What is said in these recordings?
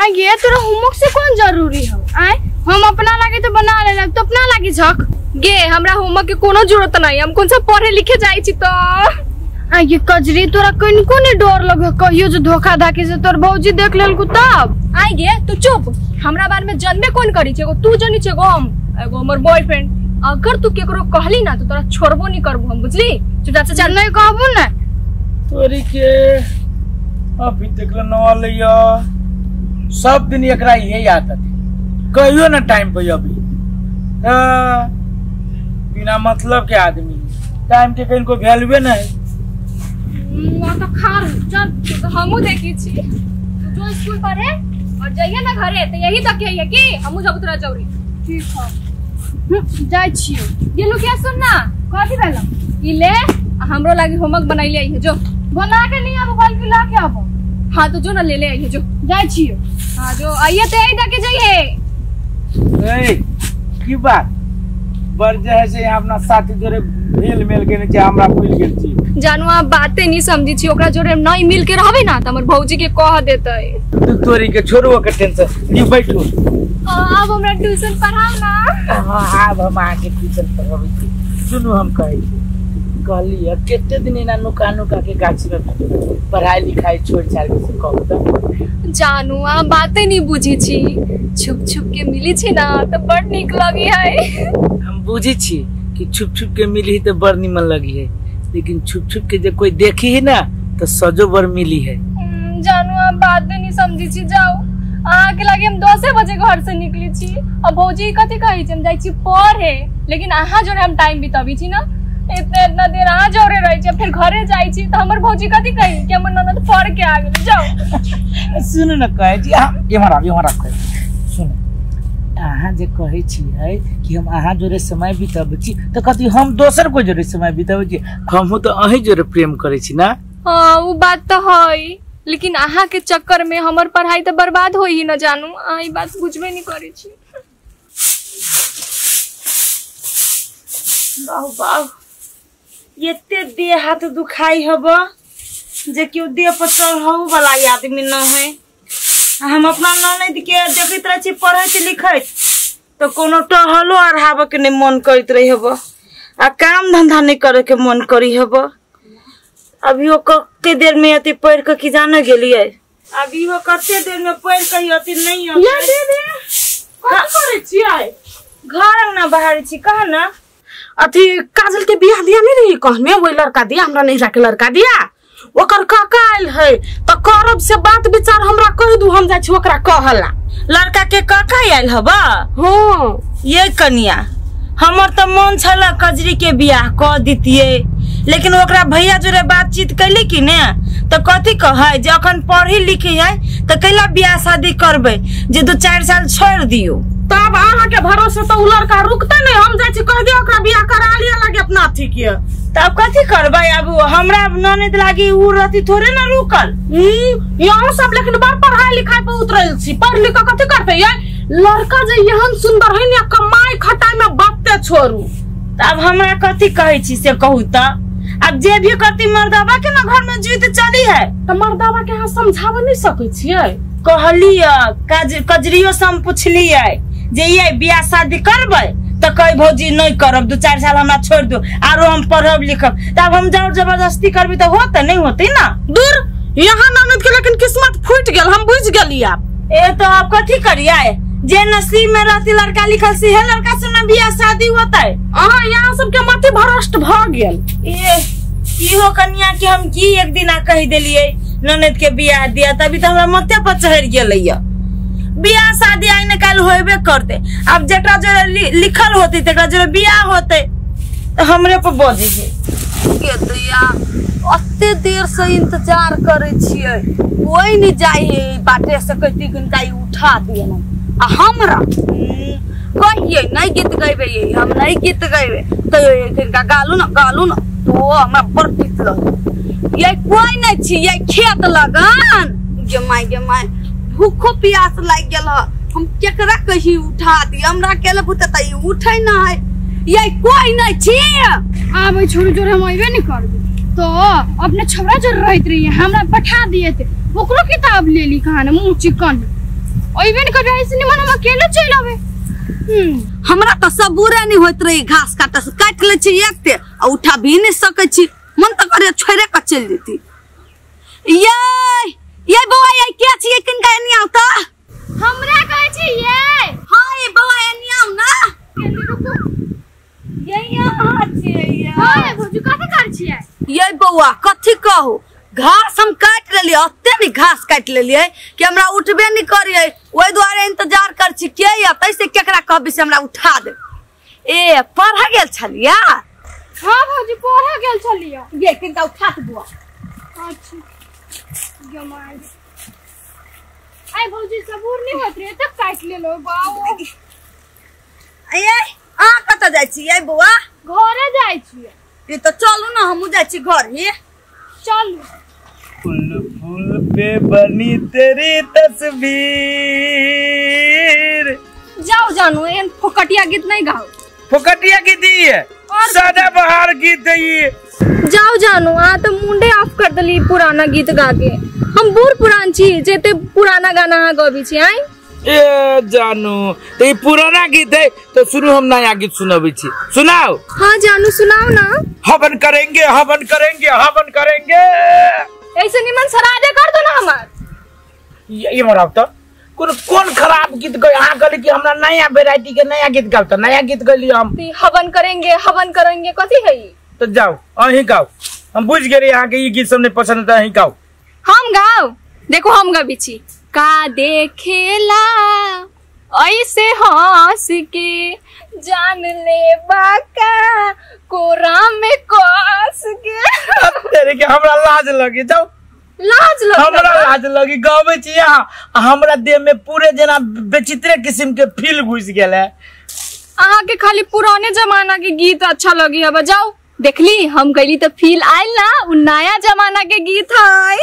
आ ये तोरा होमवर्क से कौन जरूरी हो? आय हम अपना लागे तो बना लेलक तो अपना लागे झक। गे हमरा होमवर्क के कोनो जरूरत नहीं, हम कौन सा पढ़े लिखे जाई छी तो। आ ये कजरी तोरा कनिको ने डर लगे कहियो जो धोखा धाकी से तोर भौजी देख लेलकू तब? आई गे तू चुप, हमरा बारे में जनबे कोन करी छे, एगो तू जनी छे, एगो हम, एगो हमर बॉयफ्रेंड। अगर तू केकरो कहली ना तो तोरा छोड़बो नहीं करबो हम, बुझली? चुपचाप से चल। नहीं कहबो ना तोरी के अभी तक न लिया। सब दिन एकरा यही आदत है, कहियो ना टाइम पे। अभी बिना मतलब के आदमी टाइम के कहीं को वैल्यूए नहीं। तो खा चल तो हमू देखी छी तू जो स्कूल पढ़े और जाइए ना घरे तो यही तक है कि हमू जब तोरा जरूरी। ठीक है जाय छी। ये लो क्या सुन ना कथि भेल? ई ले हमरो लागी होमवर्क बनाइले आई है, जो बना के नहीं आबो बल्कि ला के आबो। हां तो जो ना ले ले आई है, जो जाय छी। हां जो आइए तो यही तक जाइए। ए की बात बर जे है से अपना साथी जोरे भेल मेल के नीचे हमरा भूल गेल छी। जानू आप बातें नहीं समझी छी, ओकरा जोरे नहीं मिल के रहबे ना त हमर भौजी के कह देतै। तू तोरी के छोड़ो के टेंशन नी बैठो। अब हमरा ट्यूशन पढ़ाओ ना। हां अब हम आके ट्यूशन पढ़ाबै छी। सुनू हम कहै छी कहली कते दिन एना नुका नुका के गाछी में पढ़ाई लिखाई छोड़ छाड़ के से कहू त? जानू आप बातें नहीं बुझी छी, छुप छुप के मिली छी ना त बड़ नीक लगी है। हम बुझी छी कि छुप छुप के मिली तो बड़ निमन लगी है, लेकिन छुप छुप के जब कोई देखी है ना तो सजो बड़ मिली है। जानू आप बात नहीं समझी छी। जाओ अहाँ के लागे हम 10 बजे घर से निकली छी और भौजी कथी कहै छी हम जाइ छी पढ़े, लेकिन अहाँ जोरे हम टाइम बिताबी छी ना, इतना इतना देर अहाँ जोरे रहै छी फिर घरे जाइ छी तो हमर भौजी कथी कही कि हमर ननद पढ़ के आ गेल। जाओ सुनू ना कहै छी इम्हर आब इम्हर आब। सुनू अहाँ जे कहै छियै कि हम अहाँ जोरे समय बिताबै छी तऽ कथी हम दोसर कोइ जोरे समय बिताबै छी? हमहूँ तऽ अहीं जोरे प्रेम करै छी ना। हाँ वो बात तो है, लेकिन अहाँ के चक्कर में हमर पढ़ाई तो बर्बाद होई ही न। जानू अहाँ ई बात बुझबे नहीं करै छी। बाहु बाहु एते देह हाथ दुखाई हब जे केओ देह पर चढ़ऊ वाला आदमी न है। हम अपना ननद के देखैत रहै छी पढ़ैत लिखैत तो कोनो टहलो अढ़ाबऽ के नहीं मन करैत रही हब आ काम धंधा नहीं करे के मन करी हब। अभी वो कते देर में अति पढ़ के की जाने गेलियै, अभी वो कते देर में पढ़ के अति नहीं ये दीदी कथी करै छियै? घर अंगना बाहर छी कह ना। अथी काजल के बियाह दिया नहीं रही कहने वही लड़का दिया हमरा नैहरा के लड़का दिया ओकर काका आयल है तो करब से बात विचार हमरा कह दू, हम जाइ छी ओकरा कहला। लड़का के काका आयल हबा? हाँ ये कनिया हमर तो मन छल कजरी के बियाह कह दितिये, लेकिन ओकरा भैया जोरे बातचीत कैली कि ने तो कथी कहै जे अखन पढ़ी लिखी है तो कैला बियाह शादी करबै जे 2-4 साल छोड़ दियो। तब अहाँ के भरोसे तो उ लड़का रुकते नहीं, हम जाइ छी कह दियो ओकरा बियाह करा लिया लागे अपना अथी के। तब कथी करबै अब हमरा ननद लागी उ रहती थोड़े ना रुकल। यहाँ सब लेकिन बड़ पढ़ाई लिखाई पर उतरल छी, पढ़ लिख कथी करते ये लड़का जे एहन सुंदर है ने कमाई खटाई में बाते छोड़ू। तब हमरा कथी कहै छी से कहू त? अब जे भी करती मर्दावा के ना घर में जीत चली है त मर्दावा के अहाँ समझाब नहीं सकै छियै? कहलियै कजरियो से हम पुछलियै जे ये बियाह शादी करबै तो कही भौजी नहीं करब 2-4 साल हमरा छोड़ दो आरो हम पढ़ब लिखब। तब हम जोर जबरदस्ती करबी तो होते नहीं होते ना। दूर यहाँ ननद के लेकिन किस्मत फूट गेल, हम बुझ गेली आप। ए तो आप कथी करिए जे नसीब में रहती लड़का लिखल सी है लड़का से ना बियाह शादी होता है। अहाँ यहाँ सबके मति भ्रष्ट भ गेल। ए इहो कन्या के हम की एक दिन आ कही देलिए ननद के बियाह दिया तभी तो हमरा मते पर चढ़ गेलैया। बियाह शादी आइ न काल होबे करते, अब जकरा जोरे लिखल होते तकरा जोरे बियाह होते तो हमरे पर बजी है। के दैया अते देर से इंतजार करे छियै कोई नहीं जाय है बाटे से कहती किनका उठा दिए ना आ हमरा कहिए नहीं गीत गैबे हम नहीं गीत गैबे तो किनका गालू ना गालू ना तो हमरा बड़ पीत लग ये कोई नहीं छी ये खेत लगन गे my गे my भूखो प्यास लाग गेल हम केकरा कही उठा दी हमरा अकेले बुते त उठै ना है ये कोई नहीं छी। आबै छोरू जोर हम अइबे नहीं करबे तो अपने छौड़ा जोर रहत रही हमरा पठा दिए थे ओकरो किताब ले ली कहाने मुंह चिकन। ओइबे न करे ऐसे निमन हम अकेले चल आवे। हमरा तो सबूरे नहीं होइत रही घास काटे से काट ले छी एकते आ उठा भी नहीं सकै छी मन त करे छोड़े के चल जेती। ये ये बौआ ये के छी किनका एनी आउ त हमरा कहै छी ये। हां ये बौआ एनी आउ ना ये यहां छी ये। हां भौजी कथि कर छियै? ये बौआ कथि कहू घास हम काट लेलियै ओते नहीं घास काट लेलियै कि हमरा उठबे नहीं करियै ओहि दुआरे इंतजार कर छी के अतै से केकरा कहबी से हमरा उठा दे। ए पढ़ गेल छलिया? हां भौजी पढ़ गेल छलिया। ये किनका उठा दे बुआ। अच्छा गमाई आई भौजी सबूर नहीं होत रे तक काट लेलो बाओ। ए आ कत जाय छी ए बुआ? घरे जाय छी। ये तो चलू ना हमहु जाय छी घर ही। चलू। फूल फूल पे बनी तेरी तस्वीर। जाओ जानू एहन फोकटिया गीत नहीं गाओ। फोकटिया गीत है सदा बहार गीत है ये। जाओ जानू आ तो मुंडे ऑफ कर दली पुराना गीत गा के। हम बूढ़ पुरान छी जेते पुराना गाना अहाँ गबी छी आई। ए जानू तो ये पुराना गीत है तो शुरू हम नया गीत सुनाबी छी। सुनाओ। हाँ जानू सुनाओ ना। हवन करेंगे हवन करेंगे हवन करेंगे। ऐसे निमन सरादे कर दो ना हमार। ये मराव तो कौन कौन खराब गीत गई अहाँ कहली कि हमरा नया वैरायटी के नया गीत गाओ तो नया गीत गली हम। हवन करेंगे कथी है? तो जाओ अहीं गाओ हम बुझ गेली अहाँ के ई गीत सब नहीं पसंद है अहीं गाओ। हम गाओ देखो हम गबी छी। का देखेला ऐसे हंस के जान ले बाका कोरा में कस के। तेरे के हमरा लाज लगी जाओ। लाज लगी हमरा लाज लगी गाबै छी अहाँ हमरा देह में पूरे जेना विचित्र किस्म के फील घुस गेल है। अहाँ के खाली पुराने जमाना के गीत अच्छा लगी है जाओ देखली हम गईली तो फील आयल ना उ नया जमाना के गीत है।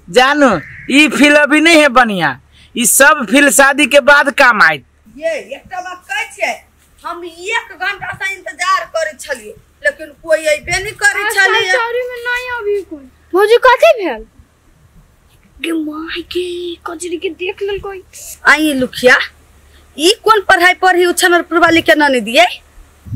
जानू ई फील अभी नहीं है बढ़िया ई सब फील शादी के बाद काम आयत। ये एकटा बात कहै छियै हम 1 घंटा से इंतजार करै छलियै लेकिन कोई अइबे नहीं करै छलियै। सॉरी में नहीं अभी कोई। भौजी कथि भेल? गे my के कजरी के देख लेल कोई। आई लुखिया ई कोन पढ़ाई पढ़ी उ छमर प्रवाली के ननी दिए?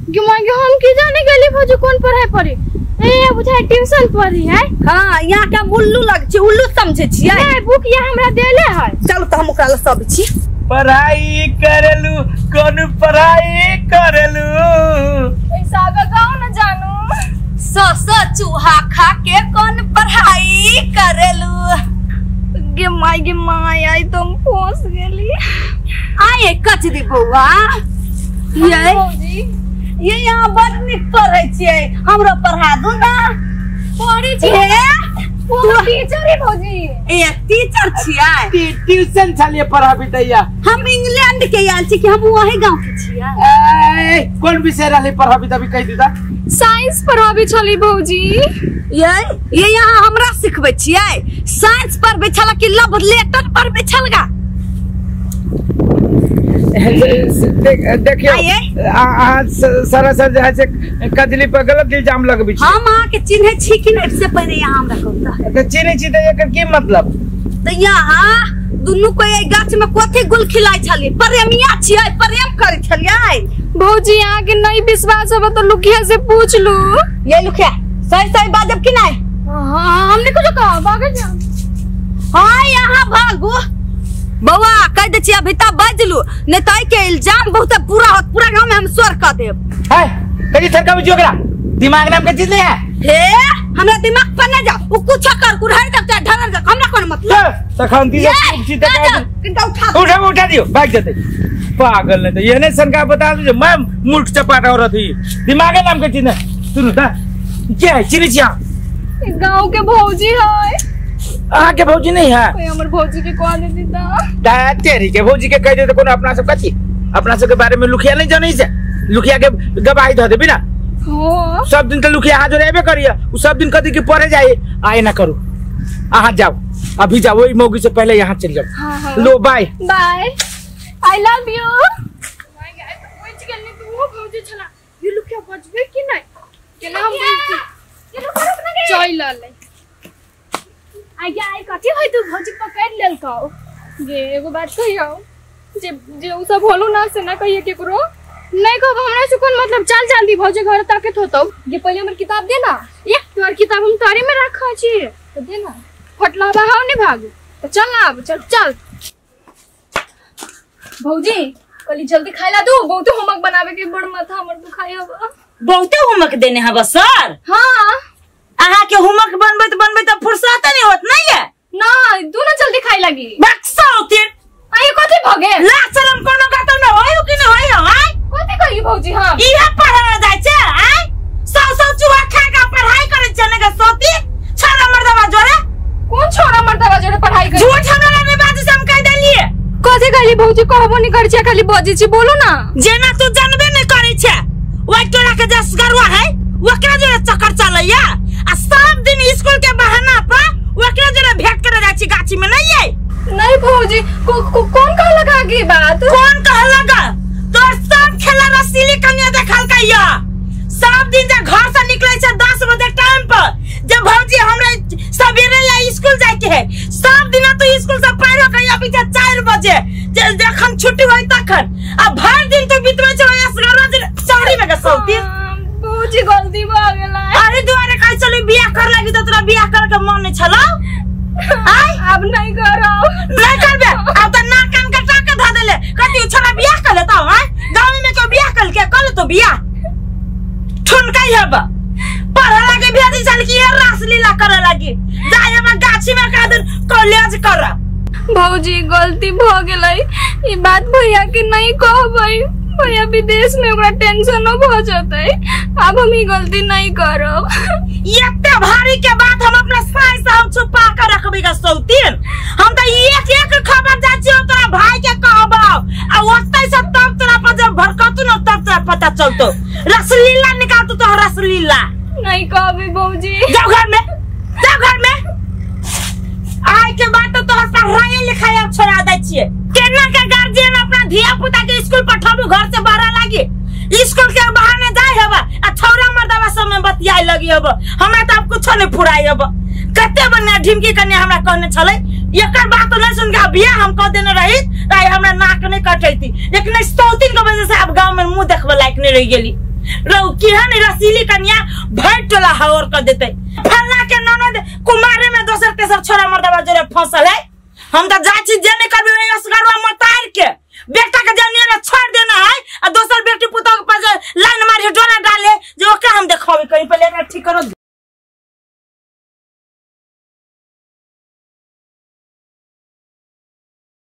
गे my के हम की जाने गेली भौजी कोन पढ़ाई पढ़ी? ए बुझाय ट्यूशन पढ़ी है। हां यहाँ के हम उल्लू लग छी उल्लू समझे छियै। नहीं बुक ये हमरा देले है। चलू त हम ओकरा ल सब छी। पढ़ाई करेलू कोन पढ़ाई करेलू ऐसा आगा गाओ ना जानू। स स चूहा खा के कोन पढ़ाई करेलू। गे my आई तुम फंस गेली। आए कचरी बौआ ये ये यहाँ बड़ नीक पढ़ै छियै हमरो पढ़ा दू ना। पढ़ै छियै तू टीचर है भौजी। ए टीचर छियै ट्यूशन छलियै पढ़ाबी तैया। हम इंग्लैंड के आयल छी कि हम वही गांव के छियै। ए कोन विषय रहलै पढ़ाबी तभी कहि दू त। साइंस पढ़ाबी छली भौजी। ये यहाँ हमरा सिखबै छियै साइंस पढ़बै छल कि लव लेटर पढ़बै छल गा? देखियो अहाँ सरासर जे है से कजली पर गलत इल्जाम लगबै छी। हम अहाँ के चिन्है छी कि नहीं से पहिले यहाँ हमरा कहू त चिन्है छी त एकर की मतलब? त यहाँ दुनू को एहि गाछ में कथी गुल खिलाइ छलियै प्रेमिया छियै प्रेम करै छलियै। भौजी अहाँ के नहीं विश्वास होबे तो लुखिया से पूछ लू। ये लुखिया सही सही बाजब कि नहीं? हां हमने कुछ कहा भाग जाओ। हां यहाँ भागू बौआ कह दे छी अभी तक बाजलू नहीं तो के इल्जाम बहुत पूरा होत पूरा गांव में हम शोर कर देब। है कजी थरका बुझियो ओकरा दिमाग नाम के चीज नहीं है। हे हमरा दिमाग पर न जा उ कुछ कर कुरहर तक चाहे ढरर तक हमरा कोन मतलब। तखन दी छी त किनका उठा उठा उठा दियो भाग जते पागल नहीं तो ये नहीं सनका बता दू मैं मूर्ख चपाटा औरत ही दिमागे नाम के चीज नहीं। सुनू ता के है चिनी छिया गांव के भौजी है। अहाँ के भौजी नहीं है? कोई हमर भौजी के कह देती त तेरी के भौजी के कह दे त कोनो अपना सब कथी अपना सब के बारे में लुखिया नहीं जानै से लुखिया के गवाही ध देबी ना। हो सब दिन त लुखिया हाजर एबे करिया उ सब दिन कथी के पढ़े जाए आए ना करू अहाँ जाओ अभी जाओ ओई मौगी से पहले यहाँ चल जाओ। हाँ, लो bye bye I love you. My गाय तो बच गेल नहीं तो वो भौजी छला ये लुखिया बचबे कि नहीं केना हम बचबे चल ले। आज्ञा आई कथी होय तू भौजी पकड़ लेलकौ। जे एगो बात कहियो जे जे उ सब होलो ना से ना कहिए केकरो। नहीं कहब हमरा से कोन मतलब। चल जल्दी भौजी घर ताकत होतौ। ये पहले हमर किताब दे ना। ये तोहर किताब हम तोरे में रखा छी। तो दे ना। फटला बहाव नहीं भागू। तो चल ना अब चल चल। भौजी कली जल्दी खाइला दू, बहुते होमवर्क बनावे के बड़ माथा हमर दुखाई हब। बहुते होमवर्क देने हब सर? हां अहाँ के होमवर्क बनबैत बनबैत त फुर्सत नहीं होत नहीं है ना। दू ना जल्दी खाई लगी। बक्सा होते आई कथि भगे ला शरम कोनो गातो न होय कि न होय। हां कथि कही भौजी? हम इहा पढ़ा जाय छै। आय सौ सौ चूहा खा के पढ़ाई करै छै ने के सोती छोरा मर्दवा जोरे। कोन छोरा मर्दवा जोरे पढ़ाई कर? झूठ हमरा नहीं बाजू से हम कह देलिए। कथि कहली भौजी? कहबो नहीं करै छै खाली बजै छी। बोलो ना। जेना तू जानबे नहीं करै छै ओइ टोला के जस गरुआ है ओकरा जोरे चक्कर चलैया आ सब दिन स्कूल के बहाना पर ओकरा जोरे भेंट करे जाय छी गाछी में। नहीं है नहीं भौजी को, को, कौन कहलक आगे बात? कौन कहलक? तोर सब खेला रसीली कन्या देखल कहिया। सब दिन जे घर से निकले छै 10 बजे टाइम पर जे भौजी हमरा सवेरे या स्कूल जाय के है सब दिन तो स्कूल से पढ़ के अभी 4 बजे जे जखन छुट्टी होय तखन आ भर दिन तो बितबै छै असगरवा जे चौड़ी में के सौती। भौजी गलती भ गेलै। अरे दुआरे कहै छली बियाह कर लागी त तोरा बियाह कर के मन नै छलौ। आय अब नहीं करब। नहीं करबे अब त नाक कान कटा के ध देले। कथि छोरा बियाह कर लेतौ? आय गांव में के बियाह कर के कर तो बियाह ठुनकाई हब पढ़ लागे भेजी चल की रासलीला करे लागी जाय हम गाछी में का दिन कॉलेज कर। भौजी गलती भ गेलै। ई बात भैया के नहीं कहबै, भैया विदेश में ओकरा टेंशन भ जतै। अब हम ई गलती नहीं करब। एते भारी के बात हम अपना साई से हम छुपा के रखबै ग सौतीन। हम त एक एक खबर जाय छियौ तोरा भाई के कहबौ आ ओतै से तब तोरा पर जब भड़कतु न तब तोरा पता चलतौ। रसलीला निकालतु तो रसलीला नहीं कहबै भौजी। जाओ घर में, जाओ घर में। आइ के बाद तो तोहर पढ़ाई लिखाई अब छोड़ा दै छियै। केना के गार्जियन अपना धिया पुता के स्कूल पठाबू घर से बाहर लागी स्कूल के बहाने जाय हब आ छौरा मर्दवा सब में बतियाय लगी हब। हमरा त अब कुछो नहीं फुराय हब। कते बन्ना ढिमकी कन्या हमरा कहने छलै एकर बात नहीं सुन के बियाह हम कह देने रही त हमरा नाक नहीं कटैती, लेकिन सौतीन के वजह से अब गांव में मुंह देखबे लायक नहीं रह गेली। रौ केहन रसीली कन्या भर टोला हवर कर देते। फल्ला के ननद कुमारे में दोसर तेसर छोरा मर्दवा जोरे फसल है। हम त जाय छी जे नहीं करबे